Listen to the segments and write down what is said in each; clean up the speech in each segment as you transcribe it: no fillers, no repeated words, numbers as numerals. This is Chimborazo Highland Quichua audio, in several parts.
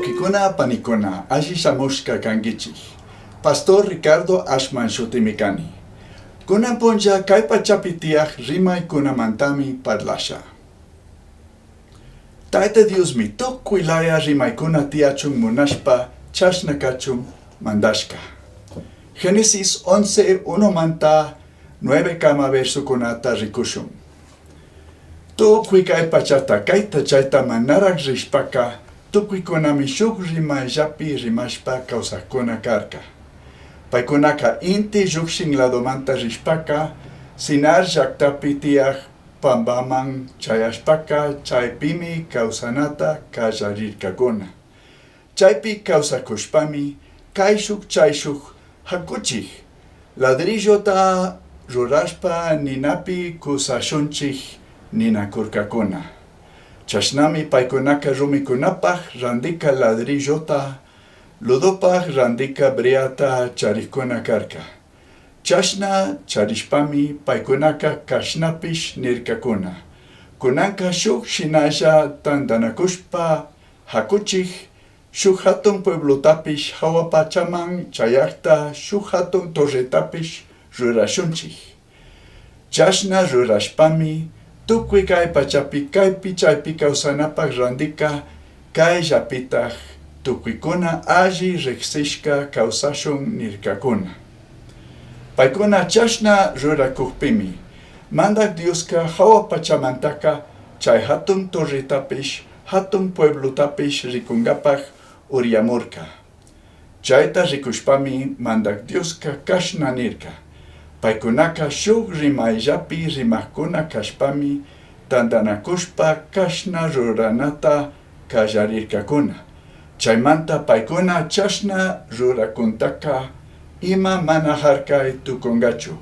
Huauquicuna panicuna, alli shamushca canguichij. Pastor Ricardo Ashman shutimi cani. Cunan punlla cai pachapi tiyaj rimaicunamantami parlasha. Taita Diosmi tucui laya rimaicuna tiyachun munashpa chashna cachun mandashca. Génesis 11, 1 manta 9 cama versocunata ricushun. Tucui cai pachata caita chaita manaraj rishpaca tucuicunami shuj rimaillapi rimashpa causajcuna carca. Paicunaca inti llujshin ladomanta rishpaca Sinar llajtapi tiyaj pambaman chayashpaca chaipimi causanata callarircacuna. Chaipi causacushpami caishuj chaishuj jacuchij ladrillota rurashpa ninapi cusashunchij ninacurcacuna. Chashnami paicunaca rumicunapaj randica ladrillota, lodopaj randica breata charijcuna carca. Chashna charishpami paicunaca cashnapish nircacuna. Cunanca shuj shinalla tandanacushpa jacuchij shuj jatun pueblotapish jahua pachaman chayajta shuj jatun torretapish rurashunchij. Chashna rurashpami tucui cai pachapi caipi chaipi causanapaj randica caillapitaj tucuicuna alli rijsishca causashun nircacuna. Paicuna chashna ruracujpimi Mandaj Diosca jahua pachamantaca chai jatun torretapish jatun pueblotapish ricungapaj uriyamurca. Chaita ricushpami Mandaj Diosca cashna nirca: Paicunaca shuj rimaillapi rimajcuna cashpami tandanacushpa cashna ruranata callarircacuna. Chaimanta paicuna chashna ruracuntaca ima mana jarcai tucungachu.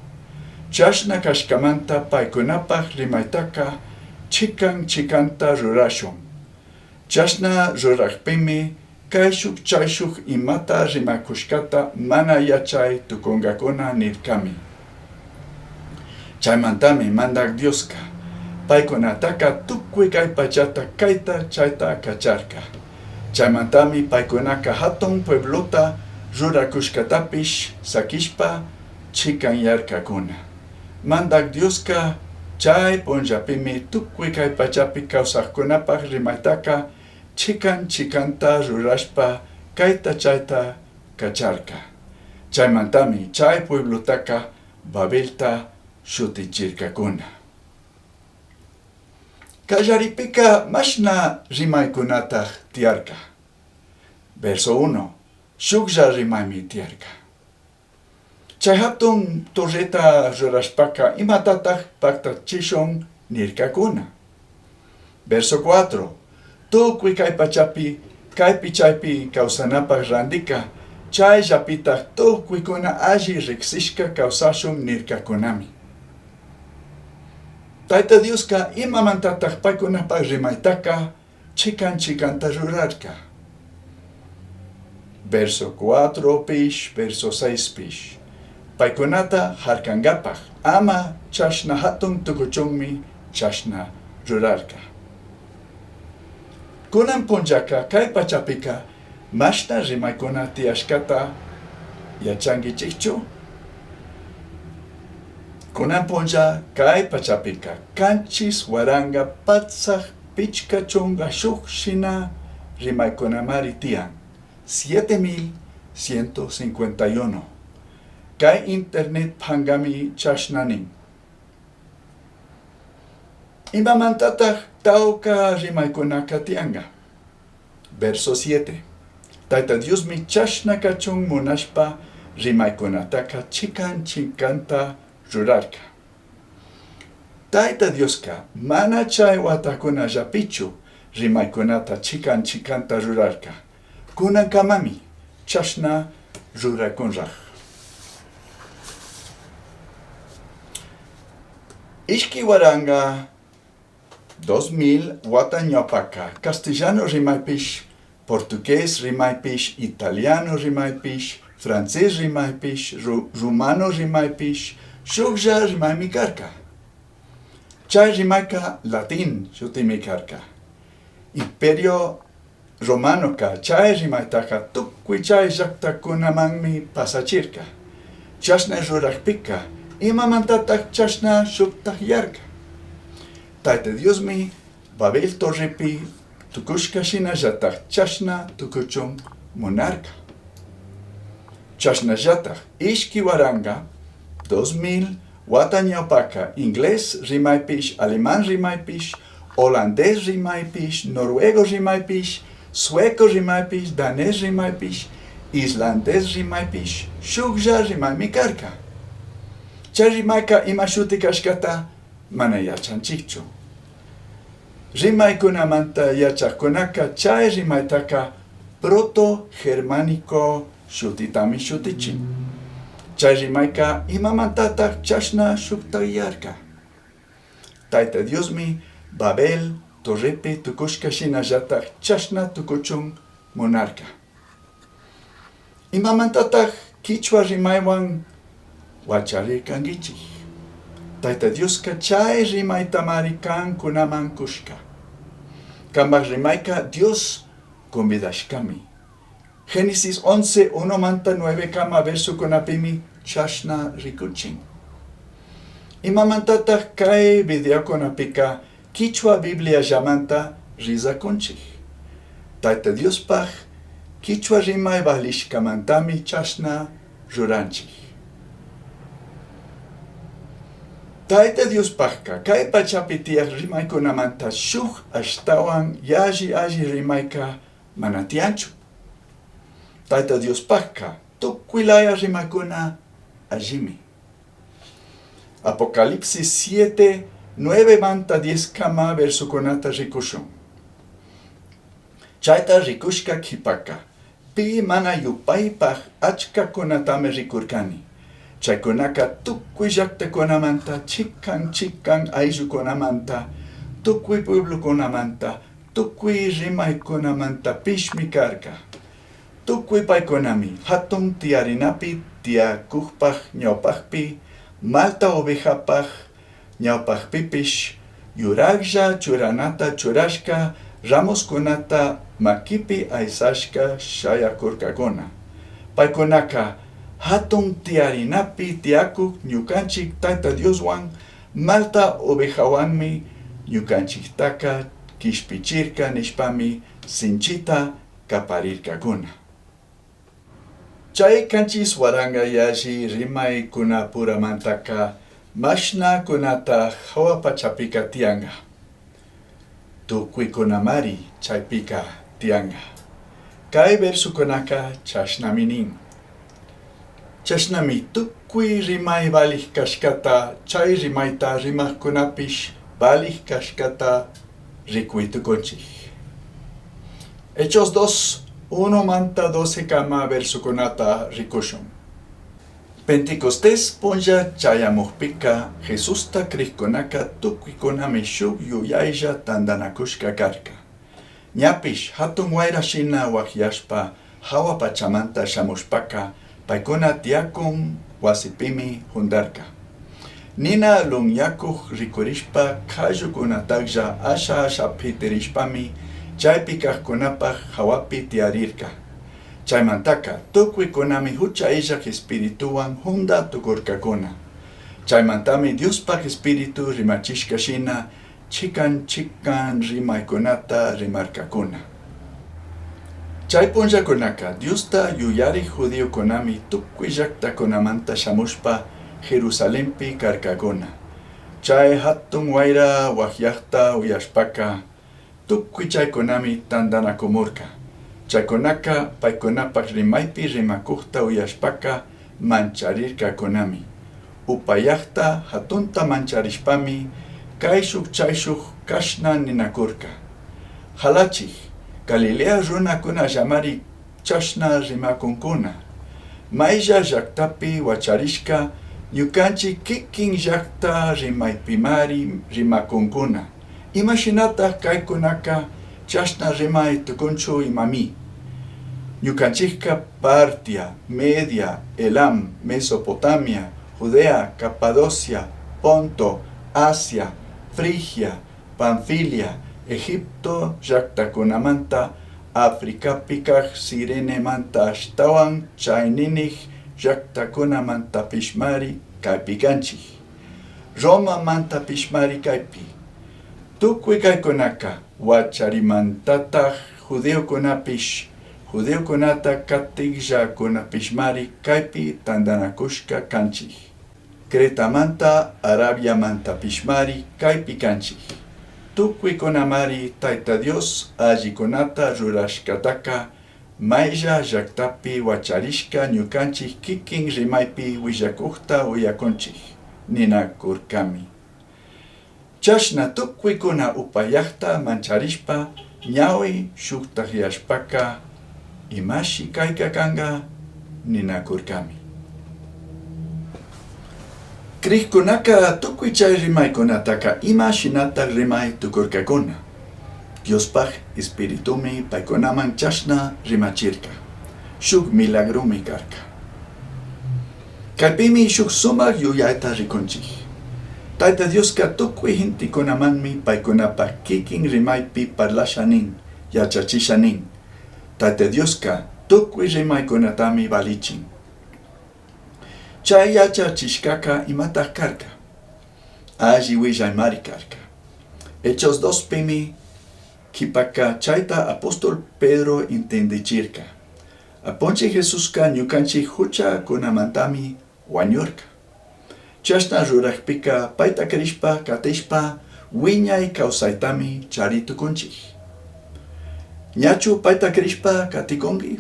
Chashna cashcamanta paicunapaj rimaitaca chican chicanta rurashun. Chashna rurajpimi caishuj chaishuj imata rimacushcata mana yachai tucungacuna nircami. Chaimantami Mandaj Diosca paicunataca tucui cai pachata caita chaita cacharca. Chaimantami paicunaca jatun pueblota ruracushcatapish saquishpa chicanyarcacuna. Mandaj Diosca chai punllapimi tucui cai pachapi causajcunapaj rimaitaca chican chicanta rurashpa caita chaita cacharca. Chaimantami chai pueblotaca Babelta shutichircacuna. Callaripica mashna rimaicunataj tiyarca. Verso 1. Shujlla rimaimi tiyarca. Chai jatun torreta rurashpaca imatataj pactachishun nircacuna. Verso 4. Tucui cai pachapi, caipi chaipi causanapaj randica, chaillapitaj tucuicuna alli rijsishca causashun nircacunami. Taita Diosca imamantataj paicunapaj rimaitaca chican chicanta rurarca. Verso 4 pish, verso 6 pish. Paicunata jarcangapaj ama chashna jatun tucuchunmi chashna rurarca. Cunan punllaca cai pachapica mashna rimaicuna tiyashcata yachanguichijchu? Cunan punlla cai pachapica 7151 shina rimaicunamari tiyan. 7151. Cai internet pangami chashna nin. Imamantataj tauca rimaicunaca tiyanga? Verso 7. Taita Diosmi chashna cachun munashpa rimaicunataca chican chicanta rurarca. Taita Diosca mana chai huatacunallapichu rimaicunata chican chicanta rurarca. Cunancamami chashna ruracunraj. 2000 huata ñaupaca castellano rimaipish, portugués rimaipish, italiano rimaipish, francés rimaipish, rumano rimaipish, shujlla rimaimi carca. Chai rimaica latín shutimi carca. Imperio Romanoca chai rimaitaca tucui chai llajtacunamanmi pasachirca. Chashna rurajpica imamantataj chashna shujtajyarca? Taita Diosmi Babel torrepi tucushca shinallataj chashna tucuchun munarca. Chashnallataj 2000, 2000 huata ñaupaca inglés rimaipish, alemán rimaipish, holandés rimaipish, noruego rimaipish, sueco rimaipish, danés rimaipish, islandés rimaipish shujlla rimaimi carca. Chai rimaica ima shuti cashcata mana yachanchijchu. Rimaicunamanta yachajcunaca chai rimaitaca proto-germánico shutitami shutichin. Chai rimaica imamantataj chashna shujtajyarca? Taita Diosmi Babel torrepi tucushca shinallataj chashna tucuchun munarca. Imamantataj quichua rimaihuan huacharircanguichij? Taita Diosca chai rimaitamari cancunaman cushca. Cambaj rimaica Dios convidashcami. Génesis 11, 1 manta 9 cama versocunapimi chashna ricuchin. Imamantataj cai videocunapica quichua Bibliallamanta rizacunchij? Taita Diospaj quichua rimai valishcamantami chashna ruranchij. Taita Diospajca cai pachapi tiyaj rimaicunamanta shuj ashtahuan yalli alli rimaica mana tiyanchu. Taita Diospajca tucui laya rimaicuna allimi. Apocalipsis 7, 9 manta 10 cama versocunata ricushun. Chaita ricushca q'uipaca, pi mana yupaipaj achcacunatami ricurcani. Chaicunaca tucui llajtacunamanta, chican chican aillucunamanta, tucui pueblocunamanta, tucui rimaicunamantapishmi carca. Tucui paicunami jatun tiyarinapi tiyacujpaj ñaupajpi, Malta Ovejapaj ñaupajpipish yurajlla churanata churashca ramoscunata maquipi aisashca shayacurcacuna. Paicunaca jatun tiyarinapi tiyacuj ñucanchij Taita Dioshuan Malta Ovejahuanmi ñucanchijtaca quishpichirca nishpami sinchita caparircacuna. Chai 7000 yalli rimaicunapuramantaca mashnacunata jahua pachapica tiyanga? Tucuicunamari chaipica tiyanga. Cai versocunaca chashnami nin. Chashnami tucui rimai valij cashcata chai rimaita rimajcunapish valij cashcata ricui tucunchij. Hechos 2, 1 manta 12 cama versocunata ricushun. Pentecostés punlla chayamujpica Jesusta crijcunaca tucuicunami shuj yuyailla tandanacushca carca. Ñapish jatun huaira shina huajiashpa jahua pachamanta shamushpaca paicuna tiyacun huasipimi jundarca. Nina lunyacuj ricurishpa callucunatajlla asha asha pitirishpami chaipi cajcunapaj jahuapi tiyarirca. Chaimantaca tucuicunami jucha illaj espirituhuan junda tucurcacuna. Chaimantami Diospaj espíritu rimachishca shina chican chican rimaicunata rimarcacuna. Chai punllacunaca Diosta yuyarij judiocunami tucui llajtacunamanta shamushpa Jerusalenpi carcacuna. Chai jatun huaira huajiajta uyashpaca tucui chaicunami tandanacumurca. Chaicunaca paicunapaj rimaipi rimacujta uyashpaca mancharircacunami. Upayajta jatunta mancharishpami caishuj chaishuj cashna ninacurca. Jalachij, Galilea runacunallamari chashna rimacuncuna. Mailla llajtapi huacharishca ñucanchij quiquin llajta rimaipimari rimacuncuna. Ima shinataj caicunaca chashna rimai tucunchu imami? Ñucanchijca Partia, Media, Elam, Mesopotamia, Judea, Capadocia, Ponto, Asia, Frigia, Panfilia, Egipto llajtacunamanta Africapi caj Cirenemanta ashtahuan chaininij llajtacunamantapishmari caipi canchij. Romamantapishmari caipi. Tucui caicunaca huacharimantataj judiocunapish, judiocunata catijllacunapishmari caipi tandanacushca canchij. Cretamanta, Arabiamantapishmari caipi canchij. Tucuicunamari Taita Dios allicunata rurashcataca mailla llajtapi huacharishca ñucanchij quiquin rimaipi huillacujta uyacunchij, ninacurcami. Chashna tucuicuna upallajta mancharishpa ñahui shujtajyashpaca imashi caica canga ninacurcami. Crijcunaca tucui chai rimaicunataca ima shinataj rimai tucurcacuna. Diospaj Espiritumi paicunaman chashna rimachirca. Shuj milagromi carca. Caipimi shuj sumaj yuyaita ricunchij. Taita Diosca tucui gentecunamanmi paicunapaj quiquin rimaipi parlasha nin, yachachisha nin. Taita Diosca tucui rimaicunatami valichin. Chai yachachishcaca imataj carca? Alli huillaimari carca. Hechos 2pimi quipaca chaita apóstol Pedro entendichirca. Apunchij Jesusca ñucanchij juchacunamantami huañurca. Chashna rurajpica paita crishpa catishpa huiñai causaitami chari tucunchij. Ñachu paita crishpa caticungui?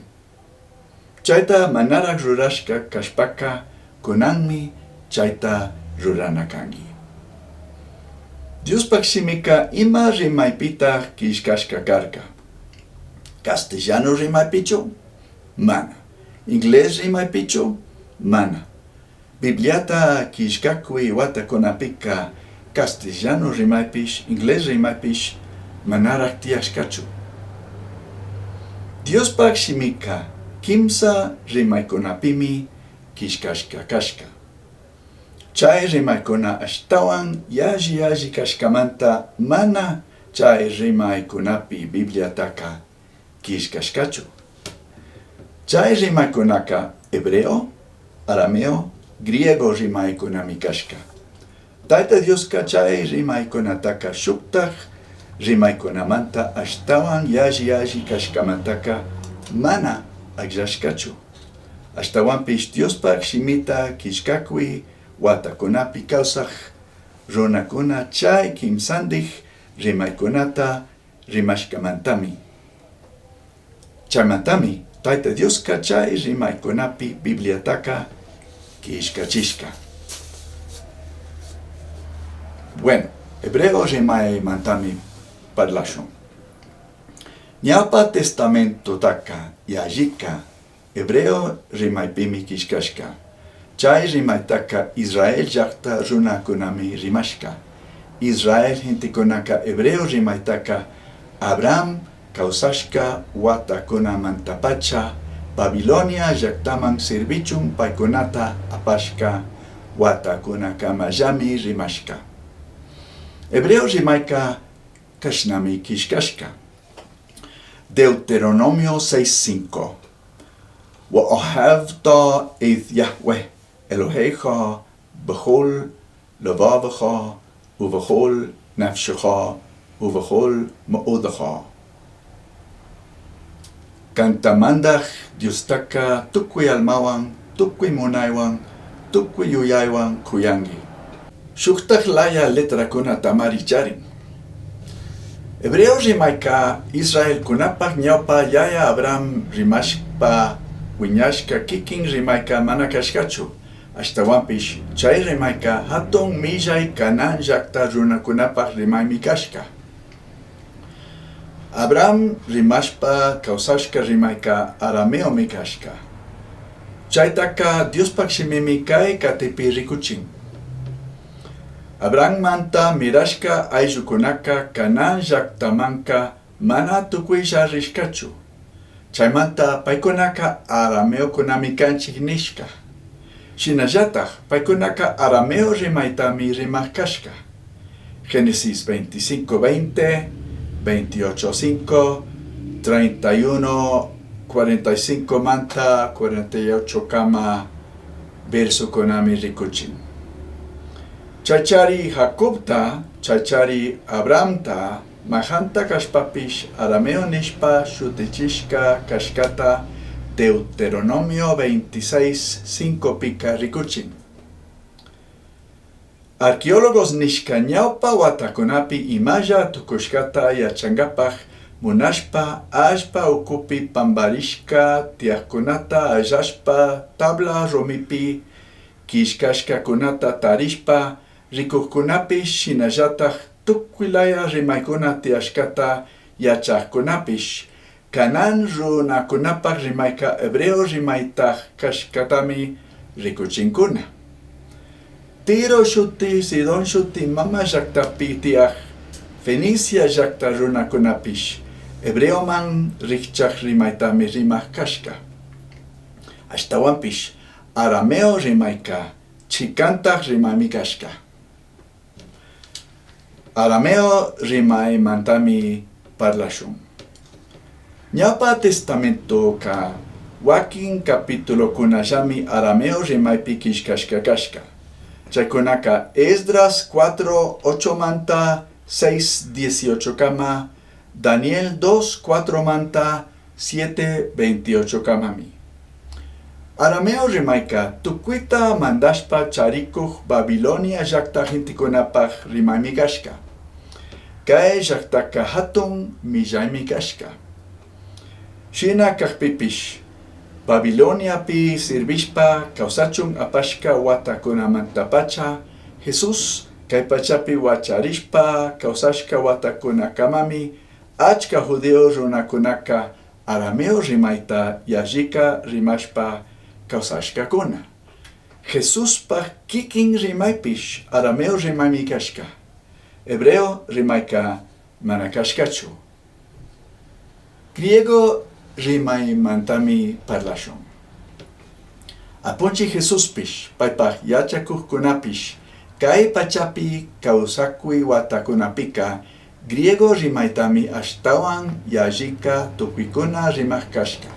Chaita manaraj rurashca cashpaca cunanmi chaita rurana cangui. Diospaj shimica ima rimaipitaj quillcashca carca? Castellano rimaipichu? Mana. Inglés rimaipichu? Mana. Bibliata quillcacui huatacunapica castellano rimaipish, inglés rimaipish manaraj tiyashcachu. Diospaj shimica quimsa rimaicunapimi quillcashca cashca. Chai rimaicuna ashtahuan yalli yalli cashcamanta mana chai rimaicunapi Bibliataca quillcashcachu. Chai rimaicunaca hebreo, arameo, griego rimaicunami cashca. Taita Diosca chai rimaicunataca shujtaj rimaicunamanta ashtahuan yalli yalli cashcamantaca mana agllashcachu. Ashtahuanpish Diospaj shimita quillcacui huatacunapi causaj runacuna chai quimsandij rimaicunata rimashcamantami. Chaimantami Taita Diosca chai rimaicunapi Bibliataca quillcachishca. Bueno, hebreo rimaimantami parlashun. Ñaupa Testamentotaca yallica hebreo rimaipimi quillcashca. Chai rimaitaca Israel llajta runacunami rimashca. Israel gentecunaca hebreo rimaitaca Abraham causashca huatacunamantapacha Babilonia llajtaman sirvichun paicunata apashca huatacunacamallami rimashca. Hebreo rimaica cashnami quillcashca. Deuteronomio 6.5 Va'ahavta et Yahweh Elohecha b'chol levavecha uv'chol nafshecha uv'chol ma'odecha. Canta mandaj Diostaca tucui almahuan, tucui munaihuan, tucui yuyaihuan cuyangui. Shujtaj laya letracunatamari charin. Hebreo rimaica Israelcunapaj ñaupa yaya Abraham rimashpa huiñashca quiquin rimaica mana cashcachu. Ashtahuanpish chai rimaica jatun millai Canaán llajta runacunapaj rimaimi cashca. Abraham rimashpa causashca rimaica arameomi cashca. Chaitaca Diospaj shimimi cai catipi ricuchin. Abrahammanta mirashca aillucunaca Canaán llajtamanca mana tucuilla rishcachu. Chaimanta paicunaca arameocunami canchij nishca. Shinallataj paicunaca arameo rimaitami rimaj cashca. Génesis 25:20, 28:5, 31, 45 manta 48 kama versocunami ricuchin. Chachari Jacobta, chachari Abrahamta, majanta kashpapish arameo nishpa shutichishka kashkata Deuteronomio 26, 5 pika rikuchin. Arqueólogos nishka ñawpa watakunapi imalla tukushkata yachangapaj munashpa allpa ukupi pambarishka tiyajkunata allashpa tabla rumipi killkashkakunata tarishpa rikujkunapish shinallataj tukuy laya rimaykuna tiyashkata yachajkunapish Canaán runakunapaj rimayka hebreo rimaytaj kashkatami rikuchinkuna. Tiro shuti, Sidón shuti mama llaktapi tiyaj Fenicia llakta runakunapish hebreoman rijchaj rimaytami rimaj kashka. Ashtawanpish arameo rimayka chikantaj rimami kashka. Arameo rimaymantami parlashun. Ñawpa Testamentoka wakin capitulokunallami arameo rimaypi killkashka kashka. Chaykunaka Esdras 4, 8 manta 6, 18 kama, Daniel 2, 4 manta 7, 28 kamami. Arameo rimayka tukuyta mandashpa charikuj Babilonia llakta gentekunapaj rimaymi kashka. Kay llaktaka hatun millaymi kashka. Shina kajpipish Babiloniapi sirvishpa kawsachun apashka watakunamantapacha Jesús kay pachapi wacharishpa kawsashka watakunakamami achka judío runakunaka arameo rimayta yallika rimashpa kawsashkakuna. Jesuspaj kikin rimaypish arameo rimaymi kashka. Hebreo rimayka mana kashkachu. Griego rimaymantami parlashun. Apunchij Jesuspish paypaj yachakujkunapish kay pachapi kawsakuy watakunapika griego rimaytami ashtawan yallika tukuykuna rimaj kashka.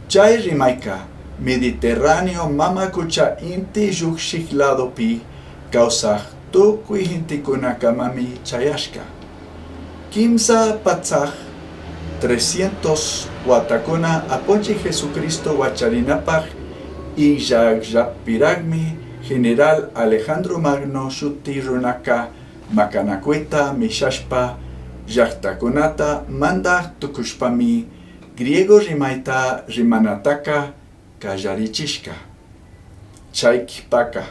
Chay rimayka Mediterráneo mama kucha inti llujshij ladopi kawsaj tukuy gentekunakamami chayashka. Kimsa patsaj 300 watakuna Apunchij Jesucristo wacharinapaj illajllapirajmi general Alejandro Magno shuti runaka makanakuyta mishashpa llaktakunata mandaj tukushpami griego rimayta rimanataka kallarichishka. Chay qhipaka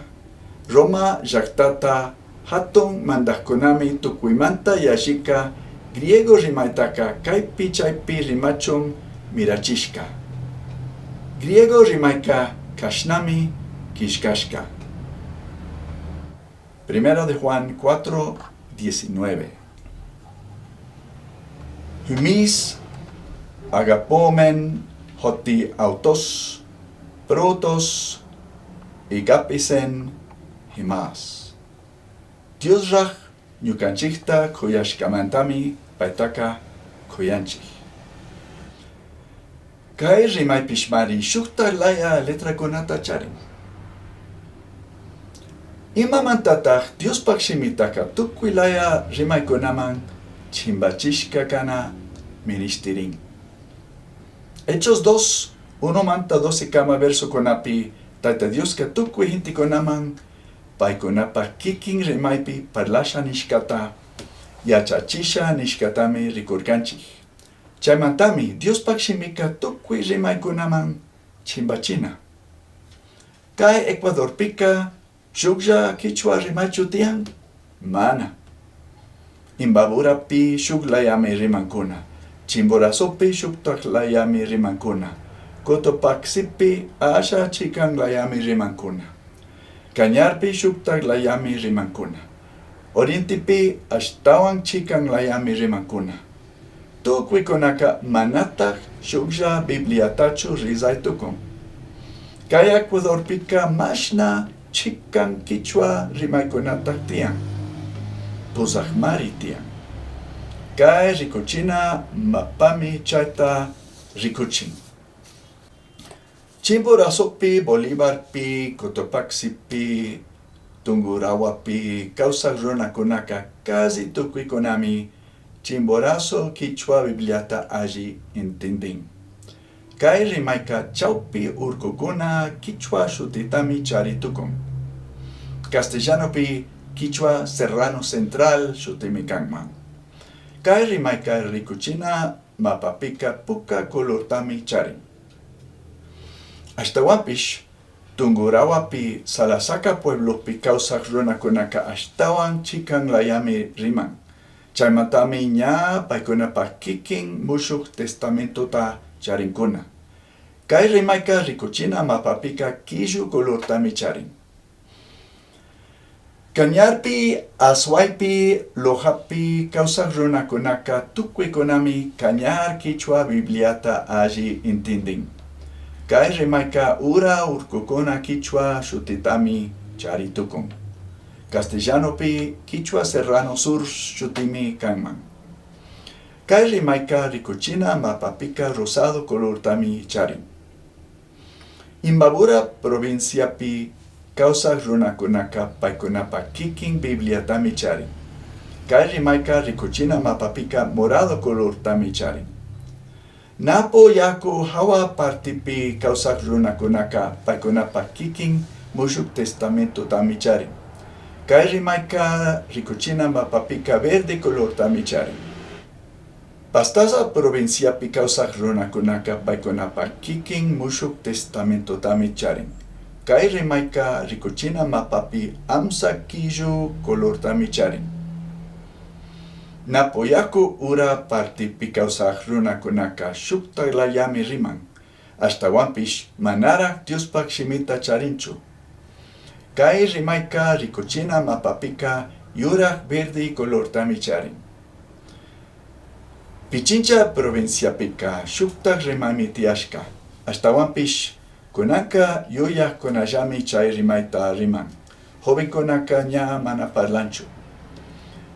Roma llaktata hatun mandajkunami tukuymanta yallika griego rimaytaka kaypi chaypi rimachun mirachishka. Griego rimayka kashnami killkashka. Primero de Juan 4, 19. Hymis agapomen hoti autos protos igapisen himas. Diosraj ñukanchikta kuyashkamantami paytaka kuyanchik. Kay rimaypishmari shukta laya letrakunata charin. Imamantataj Diospaj shimitaka tukuy laya rimaykunaman chimbachishka kana minishtirin. Hechos 2, 1 manta 12 kama versokunapi Tayta Dioska tukuy gentekunaman paykunapaj kikin rimaypi parlasha nishkata yachachisha nishkatami rikurkanchik. Chaymantami Diospaj shimika tukuy rimaykunaman chimbachina. Kay Ecuadorpika shuklla kichwa rimaychu tiyan? Mana. Imbaburapi shuk layami rimankuna. Chimborazopi shuktak layami rimankuna. Cotopaxipi asha chikan layami rimankuna. Cañarpi shuktak layami rimankuna. Orientepi ashtawan chikan layami rimankuna. Tukuykunaka manataj shuklla Bibliatachu rizay tukun. Kay Ecuadorpika mashna chikan kichwa rimaykunataj tiyan. Pusajmari tiyan. Cai ricuchina mapami chaita ricuchin. Chimborazopi, Bolivarpi, Cotopaxipi, Tungurahuapi causaj runacunaca casi tucuicunami Chimborazo Quichua Bibliata alli intindin. Cai rimaica chaupi urcucuna Quichua shutitami chari tucun. Castellanopi Quichua Serrano Central shutimi canman. Cai rimaica ricuchina mapapica puca colortami charin. Ashtahuanpish Tungurahuapi Salasaca pueblopi causaj runacunaca ashtahuan chican layami riman. Chaimantami ña paicunapaj quiquin Mushuj Testamentota charincuna. Cai rimaica ricuchina mapapica quillu colortami charin. Cañarpi, Azuaypi, Lojapi causaj runacunaca tucuicunami Cañar Quichua Bibliata alli intindin. Cai rimaica ura urcucuna Quichua shutitami chari tucun. Castellanopi Quichua Serrano Sur shutimi canman. Cai rimaica ricuchina mapapica rosado colortami charin. Imbabura provinciapi causaj runacunaca paicunapaj quiquin Bibliatami charin. Cai rimaica ricuchina mapapica morado colortami charin. Napo yacu jahua partipi causaj runacunaca paicunapaj quiquin Mushuj Testamentotami charin. Cai rimaica ricuchina mapapica verde colortami charin. Pastaza provinciapi causaj runacunaca paicunapaj quiquin Mushuj Testamentotami charin. Cai rimaica ricuchina mapapi amsa quillu colortami charin. Napoyacu ura partipi causaj runacunaca shujtaj layami riman, ashtahuanpish manaraj Diospaj shimita charinchu. Cai rimaica ricuchina mapapica yuraj verde colortami charin. Pichincha provinciapica shujtaj rimaimi tiyashca, ashtahuanpish cunanca yuyajcunallami chai rimaita riman, jovencunaca ña mana parlanchu.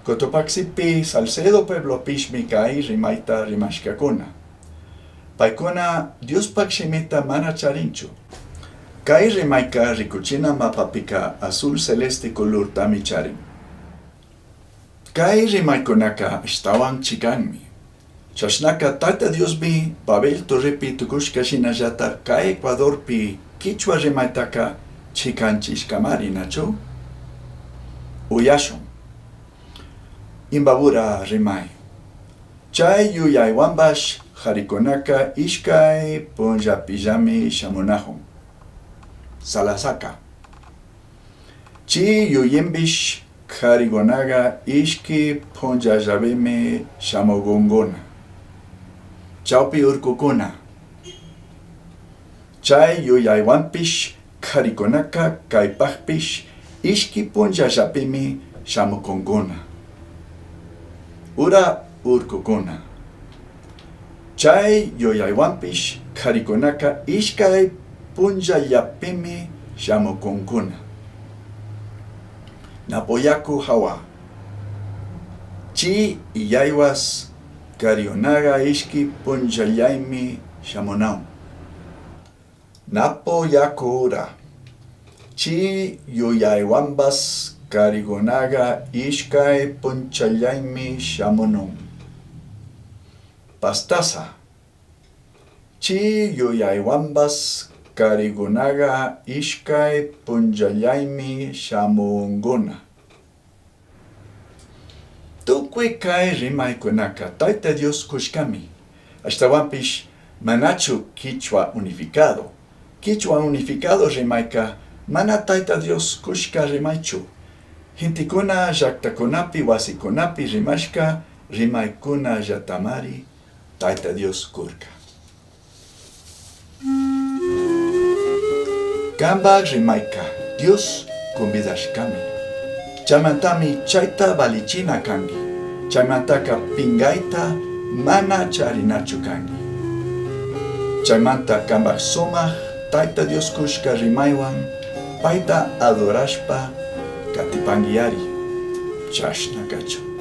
Cotopaxipi Salcedo pueblopishmi cai rimaita rimashcacuna. Paicuna Diospaj shimita mana charinchu. Cai rimaica ricuchina mapapica azul celeste colortami charin. Cai rimaicunaca ashtahuan chicanmi. Chashnaca Taita Diosmi Babel torrepi tucushca shinallataj cai Ecuadorpi Quichua rimaitaca chicanchishcamari, nachu? Uyashun. Imbabura rimai. Chai yuyaihuanbash jaricunaca ishcai punllapillami shamunajun. Salasaca. Chi yuyinbish jarigunaga ishqui punllallavimi shamuguncuna. Chaupi urcucuna. Chai yuyaihuanpish jaricunaca caipajpish ishqui punllallapimi shamucuncuna. Ura urcucuna. Chai yuyaihuanpish jaricunaca ishcai punllallapimi shamucuncuna. Napoyacu jahua. Chi iyaihuas cariunaga ishqui punllallaimi shamunaun. Napo yacu ura. Chi yuyaihuanbas carigunaga ishcai punchallaimi shamunun. Pastaza. Chi yuyaihuanbas carigunaga ishcai punllallaimi shamunguna. Tucui cai rimaicunaca Taita Dios cushcami. Ashtahuanpish manachu Quichua unificado. Quichua unificado rimaica mana Taita Dios cushca rimaichu. Gentecuna llactacunapi huasicunapi rimashca rimaicunallatamari Taita Dios curca. Cambaj rimaica Dios convidashcami. Chaimantami chaita valichina cangui. Chaimantaca pingaita mana charinachu cangui. Chaimanta cambaj sumaj Taita Dios cushca rimaihuan paita adorashpa catipanguiari. Chashna cachun.